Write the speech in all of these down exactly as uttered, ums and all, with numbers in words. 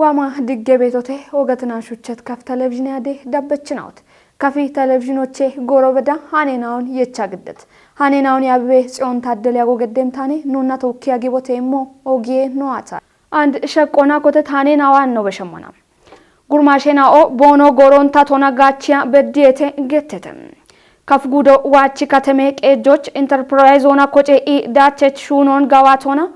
Waama digge beetote ogatina shuchet kaf televizhiiniyade dabbechinawot. Kafi televizhiinoche gooro beda haneenawoon yecha giddet. Haneenawoon yaabibe Tsiyoon Taaddele yago geddemtaane nuunna tookki yagibote immo ogiye nowaata. And sheqqoona kotet haneenawaan no beshemmona. Gurmaasheena'o boono gooroonta tona gaachiya beddiyete gettete. Kaf gudo waachi kateme qeejjoch interpiraayizoona koce i daachech shuunoon gawaatoona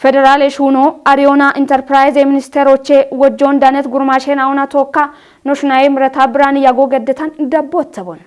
federaale shuuno ariyoona interpiraayize ministeroche wojjoon danet gurmaasheena'oona tookka noshunaye mireta biraan yago geddetan dabbottebon.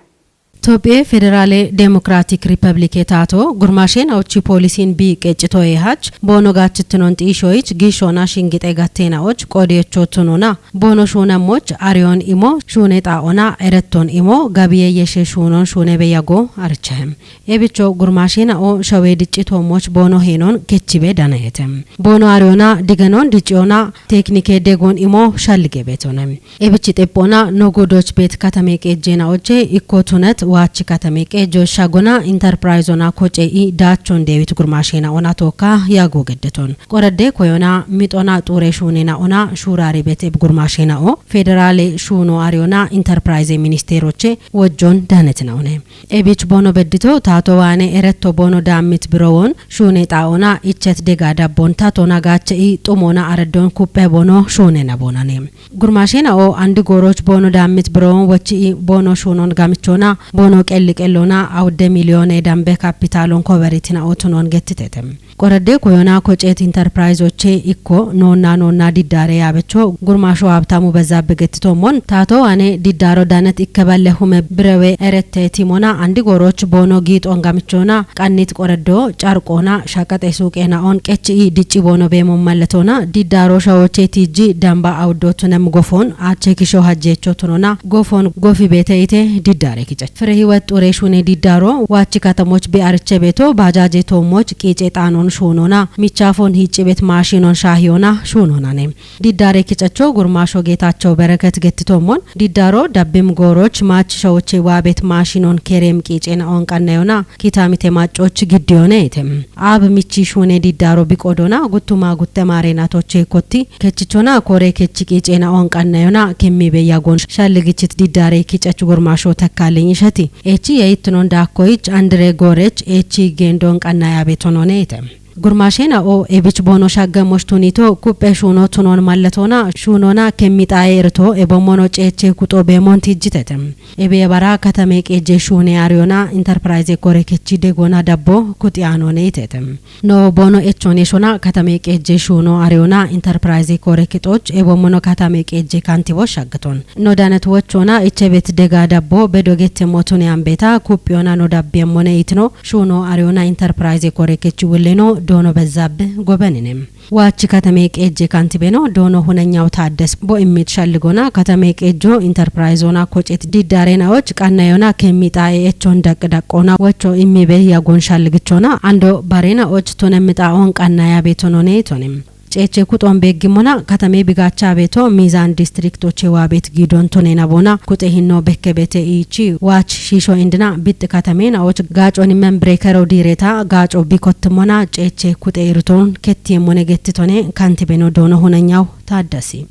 Toophiye Federaale Deemokiraatik Riippablike taato gurmaasheena'ochi poolisiin bi qeccitoye hach boono gaachittinon xiishoyich giishoona shingixe gatteena'och qoodiyocho tunona boono shuunammoch ariyoon imo shuune xaa'ona eretton imo gabiye yeshe shuunon shuunebe yago arichahem. Ebicho gurmaasheena'o shawee diccitoommoch boono heenoon kechibe danayete. Boono ariyoona digenoon dicciyoona teeknike degoon imo shallige beetone. Ebichi xephoona no gudoch beet katame qeejjeena'oche ikko tunet waachi katame qeejjo shagona interpiraayizoona koce i daachon deewit gurmaasheena'oona tookka yago geddeton. Qoradde koyoona mixoona xuure shuuneena'oona shuuraari beet eb gurmaasheena'o federaale shuuno ariyoona interpiraayize ministeroche wojjoon danetina'one. Ebich boono beddito taato waane eretto boono daammit birowon shuune xaa'oona ichet dega dabbon taatona gaache i xumoona areddon kupphe boono shuune naboonane. Gurmaasheena'o andi gooroch boono daammit birowon wochi i boono shuunon gamichoona boono qelli qelloona awudde miliyoone dambe kapitaalon koweritina'o tunoon gettitete. Qoradde koyoona koceet interpiraayizoche ikko noonna noonna diddaare yaabecho gurmaasho Habtamu Bezzabbe gettitoommon taato waane diddaaro danet ikkeballe hume birewe erette tiimona andi gooroch boono giixon gamichoona qannit qoraddo carqoona shaqaxe suuqeena'on qechi i dicci boono beemon malletoona diddaaro shawoche tiijji damba awuddo tunem gofoon ache kisho hajjeecho tunona gofoon gofi beete ite diddaare kice. Fire hiwet xuure shuune diddaaro waachi katamoch bi ariche beeto baajaaje toommoch qiice xaanon shuunoona michaafon hiiccibet maashinon shaahiyoona shuunoonane. Diddaare kicecho gurmaasho Geetacho Bereket gettitoommon diddaaro dabbim gooroch maach shawoche waabet maashinon kereem qiicena'on qannayoona kitaamite maccoch giddiyoone ite. Aab michi shuune diddaaro biqodoona guttuma gutte maareenatoche kotti kechichoona koore kechi qiiceena oon qannayoona kemmibe yagoon shalligichit diddaare kicech gurmaasho takkaaliny ishati. Echi yeittinon daakkoyich andire goorech echi geendoon qannaya beetonoone ite. Gurmaasheena'o ebich boono shaggemmoch tunito kupphe shuuno tunoon malletoona shuunoona kemmixaaye irito ebommono ceeche kuxo beemoon tijjitete. Ebe yebara katame qeejje shuune ariyoona interpiraayize koore kechi degoona dabbo kuxiyaanoone itete. No boono echoon yeshoona katame qeejje shuuno ariyoona interpiraayize koore kixoch ebommono katame qeejje kantibo shaggeton. No danet wochoona ichebet dega dabbo bedo gettemmo tune ambeeta kupphiyoona no dabbiemmone itino shuuno ariyoona interpiraayize koore kechi wulleno doono Bezzabbe gobenine. Waachi katame qeejje kantibeno doono Hunenyaw Taaddes bo immit shalligoona katame qeejjo interpiraayizoona kocet diddaareena'och qannayoona kemmixaaye echoon daqq daqqoona wocho immibe yagoon shalligichoona ando bareena'och tone mixaa'oon qannaya beetonoone itone. Ceeche kuxoon beeggimmona katame bigaacha beeto miizaan distriktoche waabet giidon tone naboona kuxe hinno bekke beete iichi waach shiisho indina bixxi katameena'och gaacon immen bireekero diireta gaaco bikottimmona ceeche kuxe iritoon kettiemmone gettitone kantibeno doono Hunenyaw Taaddasi.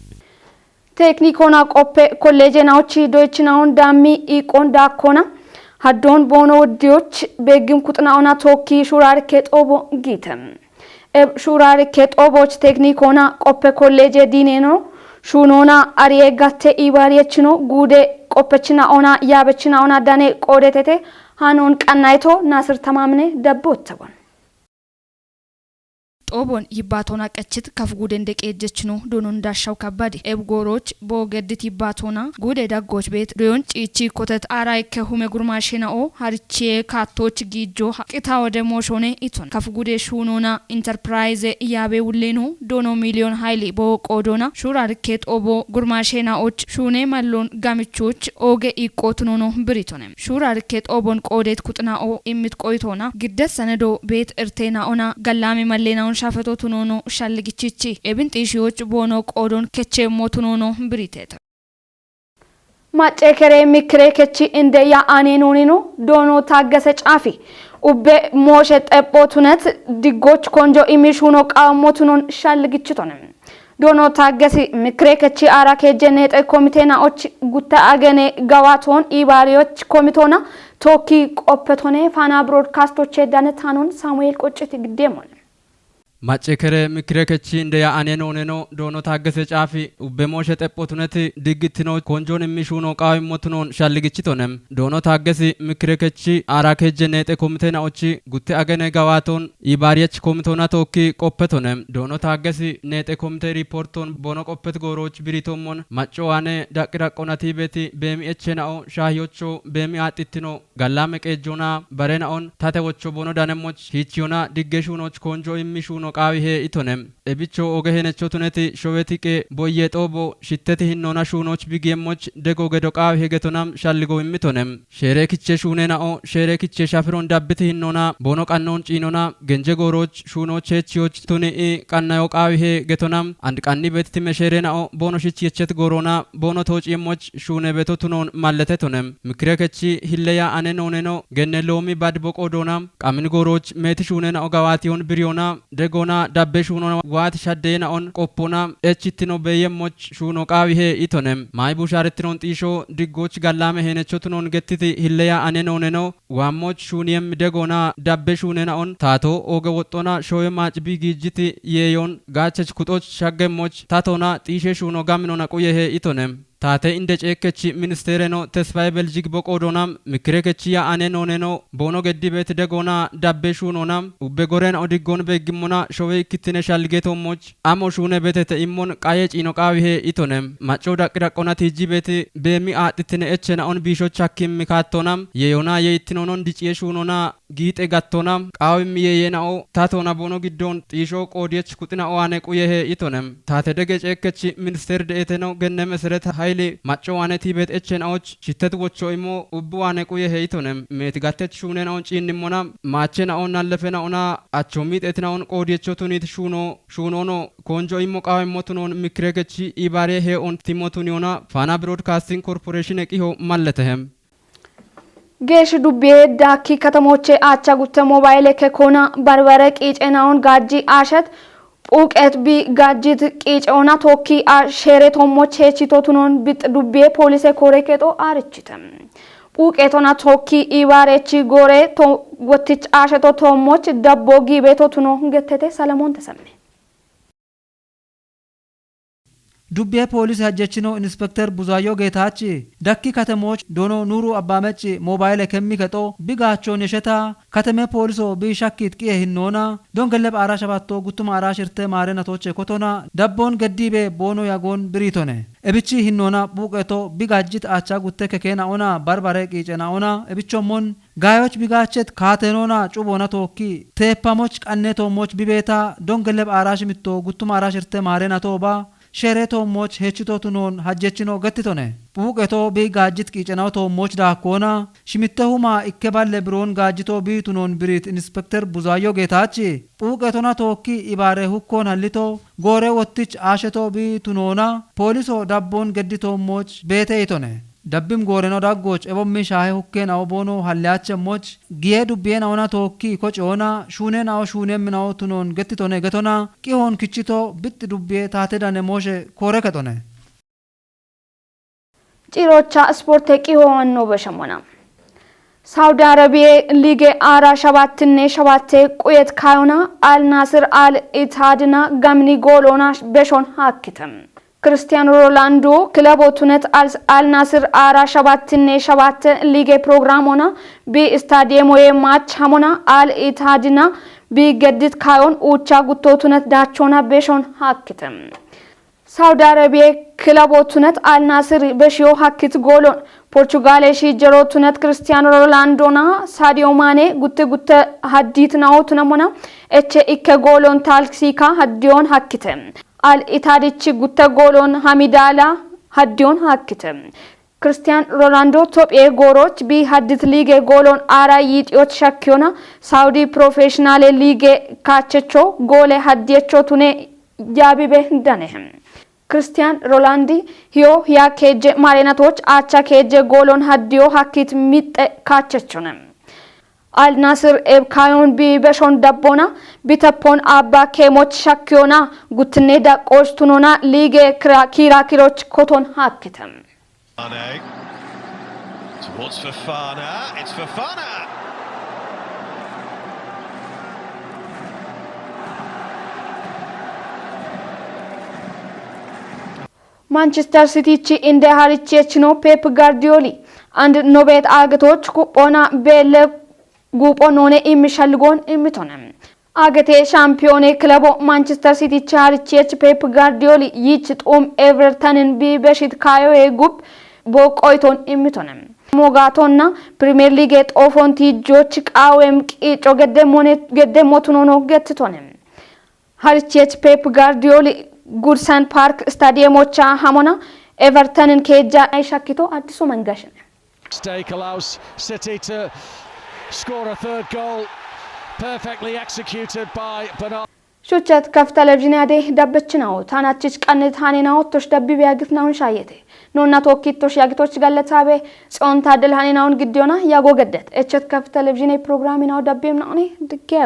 Teeknikoona qoppe kolleejeena'ochi doyichina'oon daammi iiqoon daakkoona haddoon boono woddiyoch beeggim kuxina'oona tookki shuuraarikke xoobo giite. Eb shuuraarikke xooboch teeknikoona qoppe kolleeje diineeno shuunoona ariye gatte iibaariyechino guude qoppechina'oona yaabechina'oona dane qoodetete hanoon qannayeto Naasir Tamaamine dabboottegon. Xoobon yibbaatoona qechit kaf guuden deqeejjechino doonon Daashaw Kabbade. Eb gooroch boo geddit yibbaatoona guude daggoch beet doyon ciichi kotet aara ikke hume gurmaashena'o harichiye kaattoch giijjo qita wode mooshoone iton. Kaf guude shuunoona interpiraayize yaabe wulleeno doono miiliyoon hayli boo qoodoona shuuraarikke xoobo gurmaashena'och shuune malloon gamichoch ooge iiqqootunono biritone. Shuuraarikke xoobon qoodet kuxina'o immit qoyitoona giddes senedo beet irteena'ona gallaami malleena'on shafetootunono shalligichichi. Ebin xiishiyoch boono qoodon kecheemmotunono biriteete. Macce kere mikkire kechi inde ya'aane noonino doono Taaggese Caafi. Ubbe mooshe xephootunet diggoch konjo imi shuuno qaammotunon shalligichitone. Doono Taaggesi Mikire Kechi Aara Keejje Neexe Komite Naochi Gutte Agene Gawatoon Iibaariyochi Komitona Tookki Qoppetone Faana Biroodkaastoche Dane Taanon Saamu'eel Qocciti Giddeemon. Macce kere Mikire Kechi Indeya Ane Nooneno Doono Taaggese Caafi Ubbe Mooshe Xepho Tuneti Diggittino Konjoon Immishuuno Qaawimmo Tunoon Shalligichitone. Doono Taaggesi Mikire Kechi Aara Keejje Neexe Komite Naochi Gutte Agene Gawatoon Iibaariyechi Komitona Tookki Qoppetone. Doono Taaggesi Neexe Komite Riipoortoon Boono Qoppet Goorooch Biriitoommon Macco Waane Daqqi Daqqona Tiibeti Beemi Eche Nao Shaahiyocho Beemi Aaxxittino Gallaame Qeejjoona Bare Naon Tate Wocho Boono Danemmoch Hiichiyona Digge Shuunooch Konjo Immi Shuuno Qaawihe Itone. Ebicho Oge Henecho Tuneti Showeti Qe Boyye Xoobo Shitteti Hinnoona Shuunooch Bigiyeemmoch Dego Gedo Qaawihe Getonam Shalligo Immitone. Sheere Kiche Shuune Nao Sheere Kiche Shafiron Dabbiti Hinnoona Boono Qannoon Ciinona Genje Goorooch Shuunooch Heechiyoch Tuni I Qannayo Qaawihe Getonam And Qanni Beeti Time Sheere Nao Boono Shich Yechet Gooroona Boono Toociyeemmoch Shuune Beto Tunoon Mallete Tone. Mikire Kechi Hilleya Ane Nooneno Genne Loomi Bad Boqo Doona Qamin Goorooch Meeti Shuune Nao Gawaatiyoon Biriyoona Degoona Dabbe Shuunoona Waati Shaddeye Naon Qoppoona Echittino Beeyemmoch Shuuno Qaawihe Itone. Maayi Bushaarettinon Xiisho Diggooch Gallaame Henecho Tunoon Gettiti Hilleya Ane Nooneno Waammoch Shuuniyem Degoona Dabbe Shuune Naon Taato Oge Woxxona Showe Maaci Bigiijjiti Yeeyoon Gaachech Kuxoch Shaggemmoch Tatona Xiishe Shuuno Gaminona Quyehe Itone. Taate Inde Ceekkechi Ministeereno Tesfaye Beljig Boqo Doona Mikire Kechi Ya Ane Nooneno Boono Geddi Beeti Degoona Dabbe Shuunoona Ubbe Gorena Odiggoon Beeggimmona Showe Ikkittine Shalligetoommoch Amo Shuune Betete Immon Qaye Ciino Qaawihe Itone. Macco Daqqi Daqqona Tiijji Beeti Beemi Aaxxittine Eche Naon Biishoch Hakkimmi Kaattoona Yeeyoona Yeeyittinonon Diciye Shuunoona Giixe Gattona Qaawimmi Yeeye Nao Tatona Boono Giddon Xiisho Qoodiyech Kuxina Owaane Quyehe Itone. Taate Dege Ceekkechi Ministeer De'eteno Genne Meseret Hayili Macco Waane Tiibet Eche Naoch Shittet Wocho Immo Ubbi Waane Quyehe Itone. Meeti Gattech Shuune Naon Ciinnimmona Maache Naon Nallefe Naona Acho Miixeti Naon Qoodiyecho Tunit Shuuno Shuunoono Konjo Immo Qaawimmo Tunoon Mikire Kechi Iibaare Hee'on Timmo Tuniyona Faana Biroodkaasting Korporeeshine Qiho Malletehe. Geesh Dubbiye Daakki Katamoche Aacha Gutte Mobayile Kekona Barbare Qiice Naon Gaajji Aashet Phuuqet Bi Gaajjit Qiiceona Tookki A Sheere Toommoch Heechito Tunoon Bixx Dubbiye Poolise Koore Keexo Aarichite. Phuuqetona Tookki Iibaarechi Goore To Wottich Aasheto Toommoch Dabbo Giibeeto Tuno Gettete Salamoon Tesemme. Dubbiye Poolise Hajjechino Inspekter Buzaayo Geetaachi Dakki Katemooch Doono Nuuru Abbaamecci Moobayile Kemmi Kexo Bi Gaachoon Yesheta Kateme Pooliso Bi Shakkit Qiye Hinnoona Dongelle Ba'aara Shabatto Guttuma Ara Shirte Maare Natooche Kotona Dabboon Geddiibe Boono Yagoon Biriitone. Ebichi Hinnoona Phuuqeto Bi Gaajjit Aacha Gutte Keke Naona Barbare Qiice Naona Ebichommon Gaayoch Bi Gaachet Kaatenoona Cuboona Tookki Teeppamoch Qanne Toommoch Bibeeta Dongelle Ba'aara Shimitto Guttuma Ara Shirte Maare Natooba Sheere Toommoch Heechito Tunoon Hajjechino Gettitone. Phuuqeto Bi Gaajjit Qiicenao Toommoch Daakkoona Shimitte Huma Ikke Balle Biroon Gaajjito Bi Tunoon Biriit Inspekter Buzaayo Geetaachi Phuuqetona Tookki Ibaare Hukkoon Hallito Goore Wottich Aasheto Bi Tunoona Pooliso Dabboon Geddi Toommoch Beete Itone. Dabbim Gooreno Daggooch Ebommi Shaahe Hukkeenao Boono Halliyaachemmoch Giye Dubbiyenaona Tookki Koceona Shuunenao Shuunemminao Tunoon Gettitone Getona Qihoon Kichito Bixx Dubbiye Taate Dane Mooshe Koore Kexone. Cirocha Sporte Qiho Anno Beshemona. Saudi Arabiye Lige Ara Shabattinne Shabatte Quyet Kayona Al Nasir Al Itadina Gamni Goolona Beshon Hakkite. Cristiano Ronaldo Kilabo Tunet Al Al Nasir Ara Shabattinne Shabatte Lige Programona Bi Stadiyemoye Maach Hamona Al Itadina Bi Geddit Kayon Ucha Gutto Tunet Dachona Beshon Hakkite. Saudi Arabiye Kilabo Tunet Al Nasir Beshiyo Hakkit Goolon Portugale Shi Jero Tunet Cristiano Ronaldo Na Sadio Mane Gutte Gutte Haddit Nao Tunamona Eche Ikke Goolon Talksika Haddiyon Hakkite. Al Itadichi Gutte Goolon Hamidala Haddiyon Hakkite. Cristiano Ronaldo Tophiye Gooroch Bi Haddit Lige Goolon Ara Yixiyoch Shakkiyona Saudi Professionale Lige Kachecho Goole Haddiyecho Tune Jaabibe Dane. Cristiano Ronaldo Hiyo Hiya Keje Marenatoch Acha Keje Goolon Haddiyo Hakkit Mitte Kachechone. Al Nassr eb kaayoon bi beshon dabboona, bitappoon abbaa keemoch shakkiyoona, guttinne daqqooch tunoona, liige kira-, kiira kiroch koton haakkite. Mane. Towards Fofana. It's Fofana. Manchester City chi inde harichechino Pep Guardiola and nobet agetoch kupona bele gupo none immishalgon immitone. Agete shampiyone klebo Manchester City chi harichech Pep Guardiola yich xum Evertonin bi beshit kayo e gup bo qoyton immitone. Mogatonna Premier League xofon tijjoch qawem qico gedde mone gedde motunono gettitone. Harichech Pep Guardiola Goodison Park Stadium ocha hamona Evertonin keja ay shakkito addiso mangashin. Mistake allows City to score a third goal. Perfectly executed by Bernard. Shuchat kaf television ade dabbechinawo tanachich qannet haninawo tosh dabbi biyagit nawun shayete. Nonna tokkit tosh yagitoch gallatabe tson taddel haninawun giddiyona yago geddet. Echet kaf television programinawo dabbim naqni dikkeya.